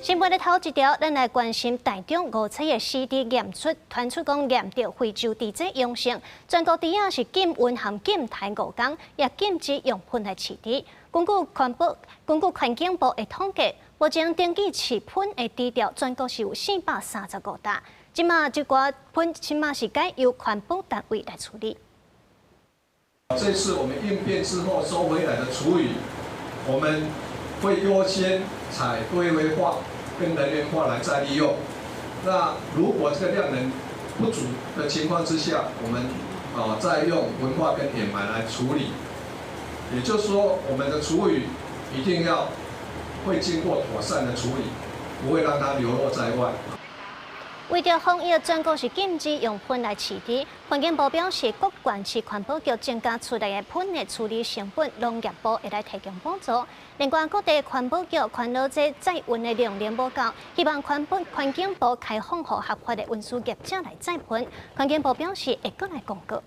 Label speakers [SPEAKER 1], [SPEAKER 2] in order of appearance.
[SPEAKER 1] 新聞的頭一條，咱來關心台中五彩的死豬驗出，傳出講驗著非洲豬瘟陽性，全國豬仔是禁運含禁刣5工，也禁止用糞來飼豬。根據環境部的統計，目前登記飼糞的豬場，全國是有435搭。這馬這寡糞，這馬是該由環保單位來處理。
[SPEAKER 2] 這次我們應變之後收回來的廚餘，我們會優先採堆肥化跟能源化來再利用。那如果這個量能不足的情況之下，我們再用焚化跟掩埋來處理。也就是說，我們的廚餘一定要會經過妥善的處理，不會讓它流落在外。
[SPEAKER 1] 為著防疫，全國是禁止用糞來飼豬。環境部表示，各縣市環保局增加出來的糞的處理成本，農業部會來提供補助。另外，各地環保局煩惱這載運的量能無夠，希望環保環境部開放予合法的運輸業者來載糞。環境部表示會閣來公告。